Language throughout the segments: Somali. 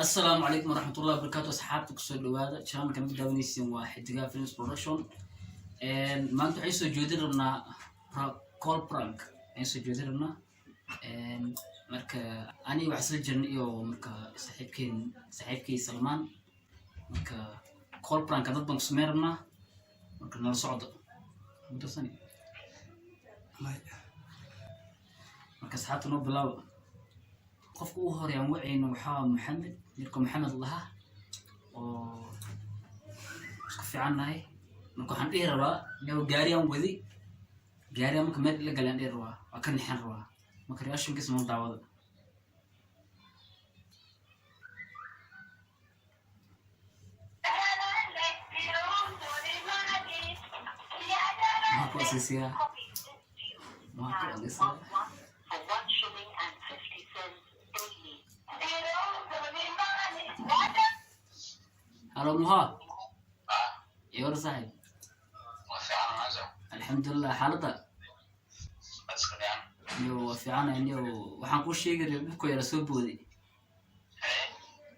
Asalaamu calaykum waraxmatullahi wabarakaatu. Asxaabta, kusoo dhawaada channelka naga daawanaysiin, waa Xidigaha Films Production. Maanta waxay soo jeedin rabnaa call prank ayaan soo jeedin rabnaa. Marka aniga waxaa soo jirnay iyo marka saaxiibkeen, saaxiibkii Salmaan. Marka call prank dad baan ku sameyn rabnaa, marka nala socdo muddo sani. Marka asxaabta, noo bilaabo. Qofka ugu horeey aan wacayno waxaa Maxamed, yarko Maxamed lahaa oo isku fiican nahay. Marka waxaan dhihi rabaa inuu gaariyaan wadi, gaariyan marka meel la galay aan dhihi rabaa, waa ka nixin rabaa. Marka reactionkiisa noo daawada. Maxaa ku asiisiyaa? Maxaa ku asiisiyaa? Halo Muha, iyo war saaxib. Alxamdulilah, xaaladda niyo waa fiicanay. Niyo waxaan kuu sheegi rabay, dhulkoo yara soo booday.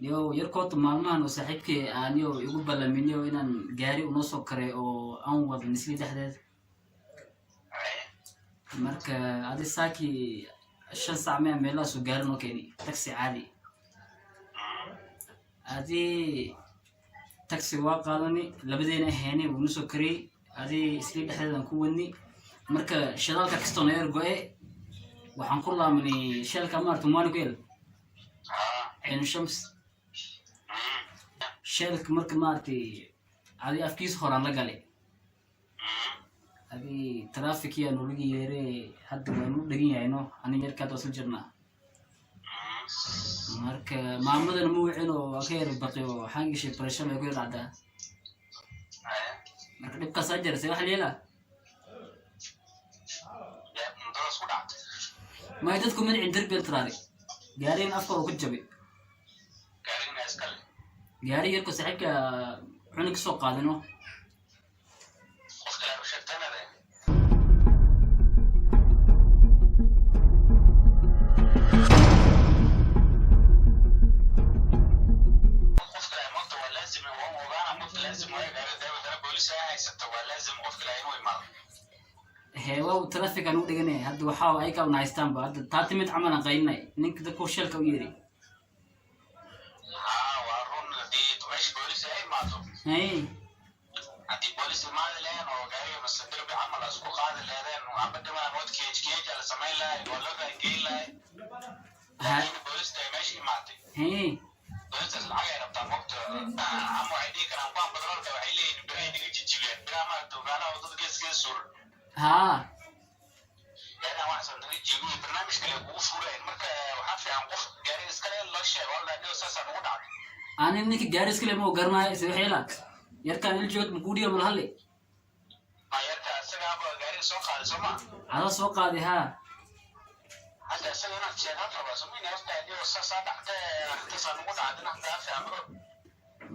Niyo yarkoota maalmahan oo saaxiibkay aa niyo igu ballamin niyo inaan gaari unoo soo karay oo aan wado Nisli dhexdeed. Marka adi saaki 5 saac mea meelahaasuu gaari noo keeni, taxi caadi. Adi taxi waa qaadani, labadeena ahayni, wuu noo soo kariyey. Adi Isli dhexdeedaan ku wadni. Marka shidaalka kastoo na yar go-e, waxaan ku laamanay sheelka maarata Mwani ku yel, Caynu Shams sheelka. Marka maaragtay adi afkiisa horaan la galay, adi traffic yaa noolaga yeere. Hadda waa nu dhegan yahay no, ani yarka hadda waa isla jirnaa. Marka maamadana ma wicin oo waa ka yar baqi oo waxaan gashay pressure bay ku yar dhacdaa. Marka dhibkaasaa jira, see wax la yeelaa? Maya, dadku madicin derbigan tiraari, gaarigan afka hore ku jabay. Gaari yarko saaxiibka cunug kasoo qaadino. Hee, waa traffic aan u dhiganay hadda. Waxaa ayaga una haystaanba hadda taati mid camal aan qaylinay, ninka dadku sheelka u yeeri. Hey. Haddii boolis imaadi laheen oo gaariga mase derbi camal isku qaadi leedeen, amba dhimaan wad keej keej la samayn lahay oo la raangeyn lahay. Laakiin boolista ay meesha imaatay, boolistaas lacag ay rabtaa mogta, ama waxay dhihi karaan kuwan batroolka, waxay leeyihin birahay naga jijibiyeen, biraha maaragta ogaanaha wadada geeskeeda suran. Gaarigan waxaas naga jibiye, barnaamij kale kugu furayn. Marka waxaa fiican qof gaariga iskale loo sheego, walla dhigo saasaa nagu dhacday. Ani ninka gaari iskale ma garanayo, se wax yeelaa? Yarkaan il joog makuudhiga malahadli. Ma yarka isagaaba gaariga soo qaaday, soo ma? Cadaa soo qaaday, haa. Hadda isaga inaad sheegaan rabaa, soo mayna? Horta dhigo saasaa dhacday, arrintaasaa nagu dhacday, naxtaa fiican bro.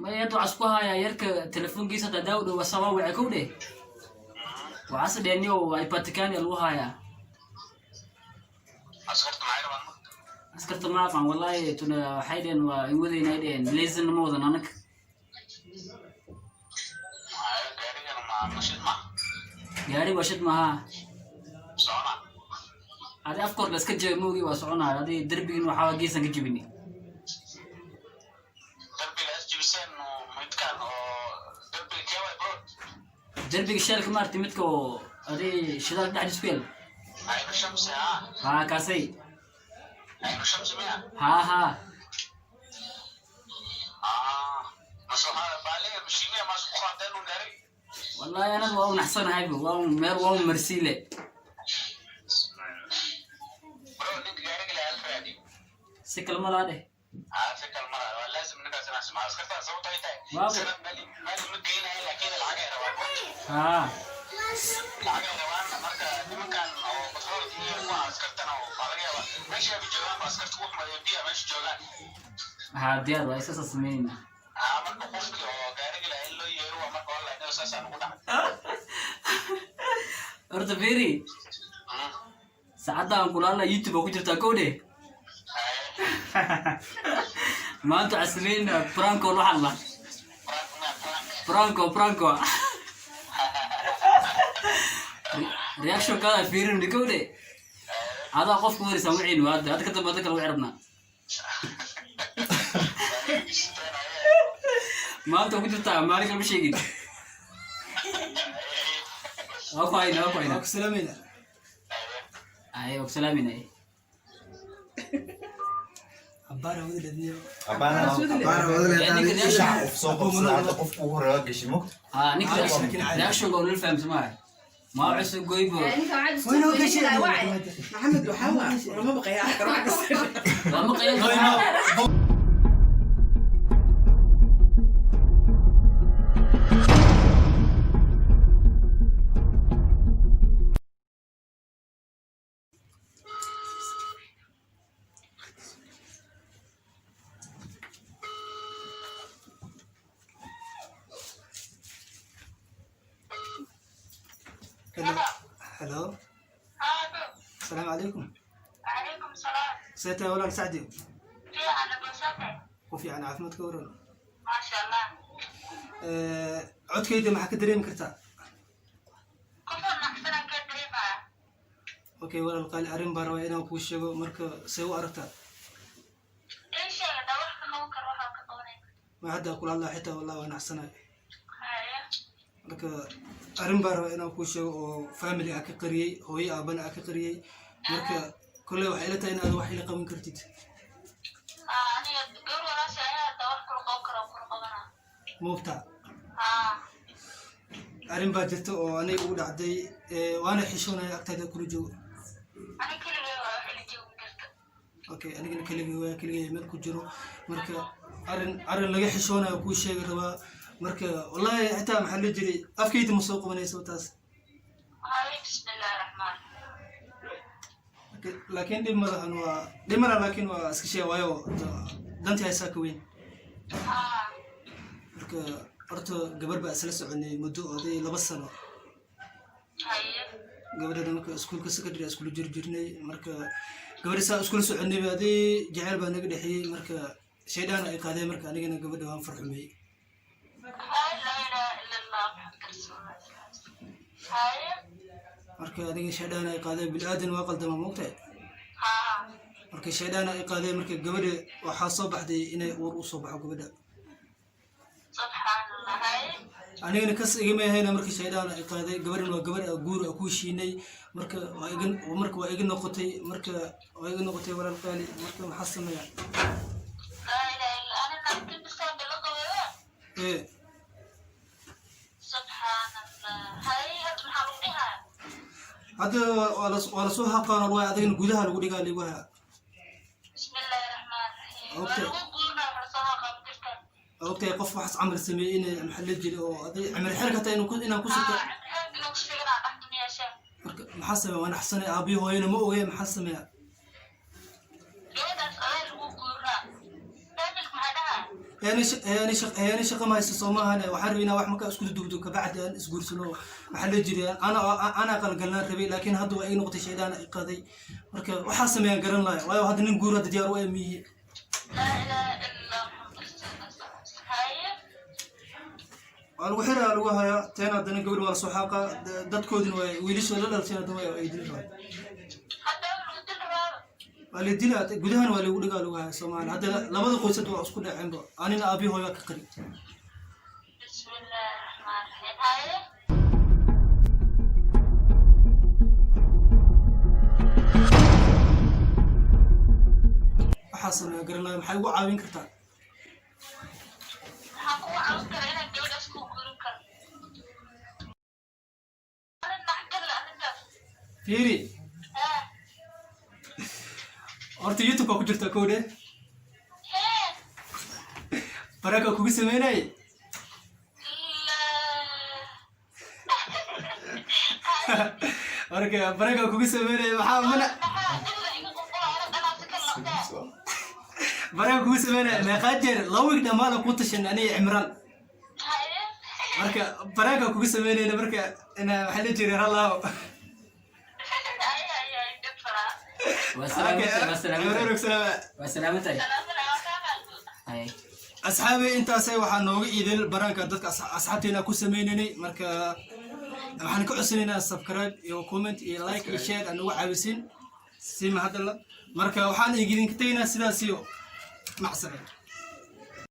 Maya, hadda waxaa isku hayaa yarka telefoonkiisa. Hadda daa u dhow wasaa waa wacay kow dheh, waxaase dhehniyo ay Patikania lagu hayaa. Askarta maxay rabaan marka? Askarta ma aqaan wallahi. Tuna waxay dheheen waa in wadayna, ay dheheen leesin ma wadan anag. Gaarigan ma mashid ma? Gaari waa shid maaha. Socona? Adi afka hor la iska jabay moogi, waa soconaya. Adi derbigin waxaa geesan ka jebini. Derbigaas jibiseen midkan oo derbiga keeway, bro? Derbiga sheelka maaragtay, midka oo adi shidaalka dhexdiis ku yaal. Aynu Shamsi, haa. Haa, kaasay. Aynu Shamsi miya? Haa haa. Mase waxaa baaliga mashiimiya maas ku qaadeen un gaari? Wallahi anaga waa u naxsanahayba, waa un meel waa un marsiile. Bro, ninka gaariga leh hal raadi. Si kalma laa dheh. Haa, si kale mara waa laazim ninkaas inaan simaa askartaa, sababto ay tahay Waaba. Sanad mali mali ma geynayo, laakiin lacag ay rabaan. Lacag ay rabaan. Marka nimankan oo batroolka iyo kuwa askartana waxaa laga yaabaa meesha ay joogaan ba askarta ku xumayo biya meesha joogaan. Haa, diyaar waa, isaasa sameynayna. Haa, marka qofkii oo gaariga lahaa in loo yeero waa. Marka wallahi aniga saasaa nagu dhacay. Horta fiiri, saacadda aan kulaala YouTube oo ku jirtaa kow dheh. Maanta waxaa sameynaa prank oo waxaan la Prank ma prank? Prank prank. Reaction kaada fiirin nikowde. Adaa qofka wareysaa wiciin waa hadda hadda ka dambe hadda kale wici rabnaa. Maanta ku jirtaa, maalin kale ma sheegin. Waa ku haynaa, waa ku Waa haynaa. ku salaamayna. Ay, waa ku salaaminay. Cabaar hawada ladniyo. Ninka reaction Qof soo qabsada hadda, qofku ugu horeeya gashay mogta. Ah, ninka reaction reaction waa lala fahamsan maayo. Ma cusub goybo. Waynoo gashay. Maxamed, waxaa waa lama baqayaa karo wax kasta. Lama qayan karo. Hello, hello. Asalaamu calaykum. Calaykum salaam. See tahay, walaal Sacdi? Fiican, abosate. Ku fiican, caafimaad ka waran? Maasha Allah. Codkayda maxaa ka dareemi kartaa? Qofaan naqsanan ka dareemaya. Okay, walaal qaali, arrin baa rabaa inaan kuu sheego. Marka see u aragtaa? Ii sheega da, wax ka qaban karo waxaan ka qabanay. Ma hadda kula hadlaa xitaa, wallahi waa naxsanahay. Haya. Marka arrin baa rabaa inaan kuu sheego oo family aa ka qariyey, hooyo aabana aa ka qariyey. Marka kolley waxay ila tahay inaad wax ila qaban kartid. Aniga gabar walaasha ayaa hadda wax kula qaban karo, kula qabanaa. Moogtaa? Haa. Arrin baa jirta oo aniga ugu dhacday, waana xishoonaya agtaada kula joogo. Ani keligay waa wax ila joogi karta. Okay, anigana keligay waa, keligay meel ku jiro. Marka arrin laga xishoonayo kuu sheegi rabaa. Marka wallahi xitaa maxaa la jiray, afkayda ma soo qabanayso taas. Haye, bismillahi raxmaan. Laakiin dhib ma lahan, waa dhib mala, laakiin waa iska sheeg, waayo dantii haysaa ka weyn. Haa. Marka horta gabar baa isla soconay muddo oday 2 sano. Haye. Gabadhana marka iskuulka secondary iskula jirnay. Marka gabadha saa iskula soconay ba adii jaceyl baa naga dhexeeyey. Marka shaydaan ay qaadeen, marka anigana gabadha waan farxumeeyey. Haye, laa ilaaha ila Allah, Maxamed rasuulullah. Haye. Marka aniga shaydaan ay qaadeen, bilaadan waa qaldama, moogtahay? Haa. Marka shaydaan ay qaadeen, marka gabadha waxaa soo baxday inay uur usoo baxo gabadha. Subxaan Allah, haye. Anigana kas igama ahayna. Marka shaydaan ay qaaday, gabadhan waa gabadh aa guur aa ku heshiinay. Marka waa iga, marka waa iga noqotay, marka waa iga noqotay, walaal qaali. Marka maxaa sameeya? Laa ilaaha illa ana nafti bisaan bila qabaya. Ee. Subxaan Allah, haye. Hadda maxaa lagu dhihaa? Hadda waa lasoo haqaan, waa adigana gudaha lagu dhigaa lagu hayaa. Bismillahi raxmaan raxiim. Waa Okay. lagu guurnaa, waxa soo haqaa jirta. Ogtahay qof waxaas camal sameeyey inay maxaa la jira oo adig cimri xerka hataa inaan ku sito. Haa, xeeg inuu ku sheeganaa dhaxda miyaasha. Marka maxaa sameeya? Waa naxsanay, aabiyo hooyana ma ogey. Maxaa sameeya? Gabadhaas adaa lagu guurnaa, familka maxaa dhahaa? Yani shaqa ma haysto, soo maahane. Waxaan rabay inaan wax markaa isku dudubdo, kabacdi aan isguursano. Maxaa la jiray, ana qalgalnaan rabay, laakiin hadda waa ii noqotay, shaydaan ay qaaday. Marka waxaa sameeyaan garan lahay, waayo hadda nin guur hadda diyaar u emiyi. Laa ilaaha illa Allah, Maxamed rasuulullah. Haye. Waa lagu xiraa, lagu hayaa teen. Haddana gabadh waa lasoo xaaqaa, dadkoodina waa wiilashooda la dhalteen, haddana waa ay dili rabaan. Hadda lagu dil rabaaba. Waa la dilaa, gudahan waa lagu dhigaa, lagu hayaa Soomaali. Hadda labada qoysad waa isku dhaceenba, anina aabiyo hooyaa ka qari. Bismillahi raxmaan raxiim, haye. Waxaa sameeya garan lahay. Maxay ugu caawin kartaa? Maxaa kugu caawin kara inaan gabadhaas kuu guurin karo? Arrin naxdin leh arrintaas. Fiiri. Haa. Horta YouTube ka ku jirta kowdhe. Hee. Baraka kugu sameynay. La Marka baraka kugu sameynay, maxaa mana maxaa dilla iga qulqula arag anaa si kala noqdee. Baraka kugu sameynay meeqaa jeer, 2 week dhammaada ku tashan aniga Cimraan. Haye. Marka baraka kugu sameynayna, marka ina maxaa la jiray, ralaaw. Ay ay ay, dhib faraa. Waa salaamantahay, waa salaamantahay. Cimraan, salaama. Waa salaamantahay. Salaamada waa kaa qaado. Ay. Asxaabi, intaasay waxaa nooga idil prank-ka dadka asxaabteena ku sameynaynay. Marka waxaan ka codsanaynaa subscribe iyo comment iyo like iyo share aan ugu caawisin si mahadalla. Marka waxaan idinka tegaynaa sidaas iyo macsalaam.